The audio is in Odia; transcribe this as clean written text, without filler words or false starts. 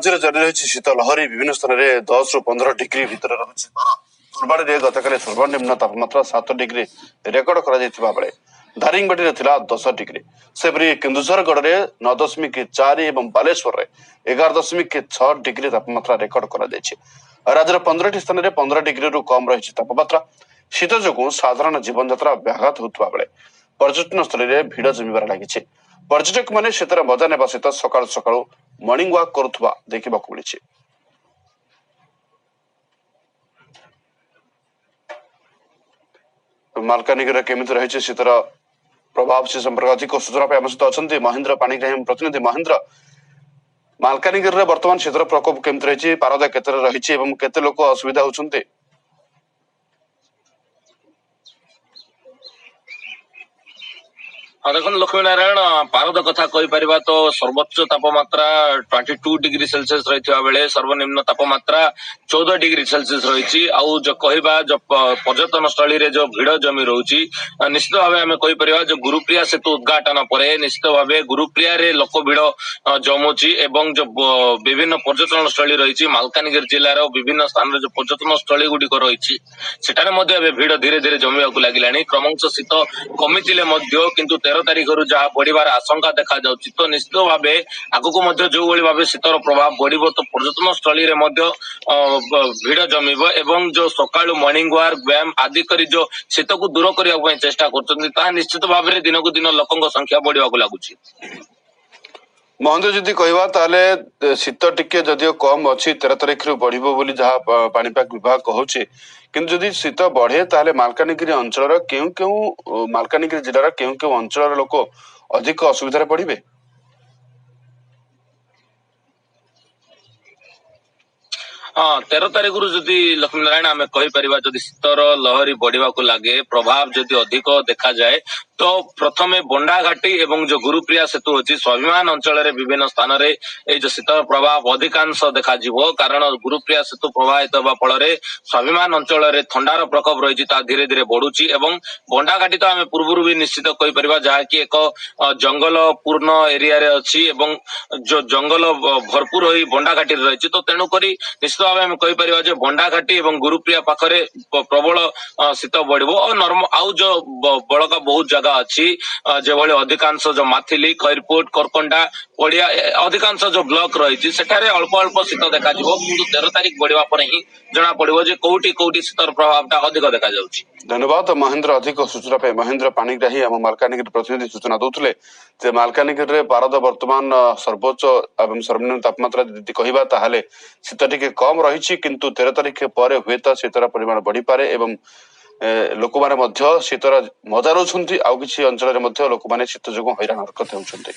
ରାଜ୍ୟରେ ଜାରି ରହିଛି ଶୀତ ଲହରୀ। ବିଭିନ୍ନ ସ୍ଥାନରେ 10ରୁ 15 ଡିଗ୍ରୀ ଭିତରେ ରହୁଛି ପାରା। ଫୁଲବାଣୀରେ ଗତକାଲି ସର୍ବନିମ୍ନ ତାପମାତ୍ରା 7 ଡିଗ୍ରୀ ରେକର୍ଡ କରାଯାଇଥିବା ବେଳେ ଦାରିଙ୍ଗବାଡ଼ିରେ ଥିଲା 10 ଡିଗ୍ରୀ। ସେପରି କେନ୍ଦୁଝରଗଡ଼ରେ 9.4 ଏବଂ ବାଲେଶ୍ୱରରେ 11.6 ଡିଗ୍ରୀ ତାପମାତ୍ରା ରେକର୍ଡ କରାଯାଇଛି। ରାଜ୍ୟର 15ଟି ସ୍ଥାନରେ 15 ଡିଗ୍ରୀରୁ କମ୍ ରହିଛି ତାପମାତ୍ରା। ଶୀତ ଯୋଗୁଁ ସାଧାରଣ ଜୀବନଯାତ୍ରା ବ୍ୟାଘାତ ହେଉଥିବା ବେଳେ ପର୍ଯ୍ୟଟନ ସ୍ଥଳୀରେ ଭିଡ଼ ଜମିବାରେ ଲାଗିଛି। ପର୍ଯ୍ୟଟକମାନେ ଶୀତର ମଜା ନେବା ସହିତ ସକାଳୁ ସକାଳୁ ମର୍ଣ୍ଣିଂ ୱାକ୍ କରୁଥିବା ଦେଖିବାକୁ ମିଳିଛି। ମାଲକାନଗିରିରେ କେମିତି ରହିଛି ଶୀତର ପ୍ରଭାବ, ସେ ସମ୍ପର୍କ ଅଧିକ ସୂଚନା ପାଇଁ ଆମ ସହିତ ଅଛନ୍ତି ମହେନ୍ଦ୍ର ପାଣିଗ୍ରାହୀ ପ୍ରତିନିଧି। ମହେନ୍ଦ୍ର, ମାଲକାନଗିରିରେ ବର୍ତ୍ତମାନ ଶୀତର ପ୍ରକୋପ କେମିତି ରହିଛି, ପାରଦ କେତେ ରହିଛି ଏବଂ କେତେ ଲୋକ ଅସୁବିଧା ହଉଛନ୍ତି? ହଁ ଦେଖନ୍ତୁ ଲକ୍ଷ୍ମୀ ନାରାୟଣ, ପାରଦ କଥା କହିପାରିବା ତ ସର୍ବୋଚ୍ଚ ତାପମାତ୍ରା 22 ଡିଗ୍ରୀ ସେଲସିୟସ ରହିଥିବା ବେଳେ ସର୍ବନିମ୍ନ ତାପମାତ୍ରା 14 ଡିଗ୍ରୀ ସେଲସିୟସ ରହିଛି। ଆଉ ଯୋଉ କହିବା ଯୋଉ ପର୍ଯ୍ୟଟନ ସ୍ଥଳୀରେ ଯୋଉ ଭିଡ ଜମି ରହୁଛି, ନିଶ୍ଚିତ ଭାବେ ଆମେ କହିପାରିବା ଯୋଉ ଗୁରୁପ୍ରିୟା ସେତୁ ଉଦ୍ଘାଟନ ପରେ ନିଶ୍ଚିତ ଭାବେ ଗୁରୁପ୍ରିୟାରେ ଲୋକ ଭିଡ ଜମୁଛି ଏବଂ ଯୋଉ ବିଭିନ୍ନ ପର୍ଯ୍ୟଟନ ସ୍ଥଳୀ ରହିଛି ମାଲକାନଗିରି ଜିଲ୍ଲାର ବିଭିନ୍ନ ସ୍ଥାନରେ ଯୋଉ ପର୍ଯ୍ୟଟନ ସ୍ଥଳୀ ଗୁଡିକ ରହିଛି ସେଠାରେ ମଧ୍ୟ ଏବେ ଭିଡ ଧୀରେ ଧୀରେ ଜମିବାକୁ ଲାଗିଲାଣି। କ୍ରମଶଃ ଶୀତ କମିଥିଲେ ମଧ୍ୟ କିନ୍ତୁ 13 ତାରିଖରୁ ଯାହା ବଢିବାର ଆଶଙ୍କା ଦେଖାଯାଉଛି, ତ ନିଶ୍ଚିତ ଭାବେ ଆଗକୁ ମଧ୍ୟ ଯୋଉଭଳି ଭାବେ ଶୀତର ପ୍ରଭାବ ବଢିବ ତ ପର୍ଯ୍ୟଟନ ସ୍ଥଳୀରେ ମଧ୍ୟ ଭିଡ ଜମିବ ଏବଂ ଯୋଉ ସକାଳୁ ମର୍ଣ୍ଣିଂ ୱାର୍କ, ବ୍ୟାୟାମ ଆଦି କରି ଯୋଉ ଶୀତକୁ ଦୂର କରିବା ପାଇଁ ଚେଷ୍ଟା କରୁଛନ୍ତି ତାହା ନିଶ୍ଚିତ ଭାବରେ ଦିନକୁ ଦିନ ଲୋକଙ୍କ ସଂଖ୍ୟା ବଢିବାକୁ ଲାଗୁଛି। ମହେନ୍ଦ୍ର, ଯଦି କହିବା ତାହେଲେ ଶୀତ ଟିକେ ଯଦିଓ କମ ଅଛି, 13 ତାରିଖରୁ ବଢିବ ବୋଲି ଯାହା ପାଣିପାଗ ବିଭାଗ କହୁଛି, କିନ୍ତୁ ଯଦି ଶୀତ ବଢେ ତାହେଲେ ମାଲକାନଗିରି ଅଞ୍ଚଳର କେଉଁ କେଉଁ, ମାଲକାନଗିରି ଜିଲ୍ଲାର କେଉଁ କେଉଁ ଅଞ୍ଚଳର ଲୋକ ଅଧିକ ଅସୁବିଧାରେ ପଡିବେ? ହଁ, 13 ତାରିଖରୁ ଯଦି ଲକ୍ଷ୍ମୀ ନାରାୟଣ ଆମେ କହିପାରିବା ଯଦି ଶୀତର ଲହରୀ ବଢିବାକୁ ଲାଗେ, ପ୍ରଭାବ ଯଦି ଅଧିକ ଦେଖାଯାଏ ତ ପ୍ରଥମେ ବଣ୍ଡାଘାଟି ଏବଂ ଯୋଉ ଗୁରୁପ୍ରିୟା ସେତୁ ଅଛି ସ୍ୱାଭିମାନ ଅଞ୍ଚଳରେ ବିଭିନ୍ନ ସ୍ଥାନରେ ଏଇ ଯୋଉ ଶୀତର ପ୍ରଭାବ ଅଧିକାଂଶ ଦେଖାଯିବ। କାରଣ ଗୁରୁପ୍ରିୟା ସେତୁ ପ୍ରବାହିତ ହେବା ଫଳରେ ସ୍ୱାଭିମାନ ଅଞ୍ଚଳରେ ଥଣ୍ଡାର ପ୍ରକୋପ ରହିଛି ତାହା ଧୀରେ ଧୀରେ ବଢୁଛି ଏବଂ ବଣ୍ଡାଘାଟି ତ ଆମେ ପୂର୍ବରୁ ବି ନିଶ୍ଚିତ କହିପାରିବା ଯାହାକି ଏକ ଜଙ୍ଗଲ ପୂର୍ଣ୍ଣ ଏରିଆରେ ଅଛି ଏବଂ ଯୋଉ ଜଙ୍ଗଲ ଭରପୁର ହୋଇ ବଣ୍ଡାଘାଟିରେ ରହିଛି, ତ ତେଣୁକରି ନିଶ୍ଚିତ ଭାବେ ଆମେ କହିପାରିବା ଯେ ବଣ୍ଡାଘାଟି ଏବଂ ଗୁରୁପ୍ରିୟା ପାଖରେ ପ୍ରବଳ ଶୀତ ବଢିବ। ଆଉ ନର୍ମ ଆଉ ଯୋଉ ବଳକା ବହୁତ ଜାଗା ଅଛି, ଯେଭଳି ଅଧିକାଂଶ ଯୋଉ ମାଥିଲି, ଖଇରପୁଟ, କରକଣ୍ଡା, ପଡିଆ ଅଧିକାଂଶ ଯୋଉ ବ୍ଲକ ରହିଛି ସେଠାରେ ଅଳ୍ପ ଅଳ୍ପ ଶୀତ ଦେଖାଯିବ। କିନ୍ତୁ 13 ତାରିଖ ବଢିବା ପରେ ହିଁ ଜଣା ପଡିବ ଯେ କୋଉଠି କୋଉଠି ଶୀତର ପ୍ରଭାବଟା ଅଧିକ ଦେଖାଯାଉଛି। ଧନ୍ୟବାଦ ମହେନ୍ଦ୍ର ଅଧିକ ସୂଚନା ପାଇଁ। ମହେନ୍ଦ୍ର ପାଣିଗ୍ରାହୀ ଆମ ମାଲକାନଗିରି ପ୍ରତିନିଧି ସୂଚନା ଦଉଥିଲେ ଯେ ମାଲକାନଗିରିରେ ପାରଦ ବର୍ତ୍ତମାନ ସର୍ବୋଚ୍ଚ ଏବଂ ସର୍ବନିମ୍ନ ତାପମାତ୍ରା ଯଦି କହିବା ତାହେଲେ ଶୀତ ଟିକେ କମ ରହିଛି, କିନ୍ତୁ 13 ତାରିଖ ପରେ ହୁଏତ ଶୀତର ପରିମାଣ ବଢିପାରେ ଏବଂ ଲୋକମାନେ ମଧ୍ୟ ଶୀତର ମଜା ନେଉଛନ୍ତି। ଆଉ କିଛି ଅଞ୍ଚଳରେ ମଧ୍ୟ ଲୋକମାନେ ଶୀତ ଯୋଗୁଁ ହଇରାଣ ହରକତ ହେଉଛନ୍ତି।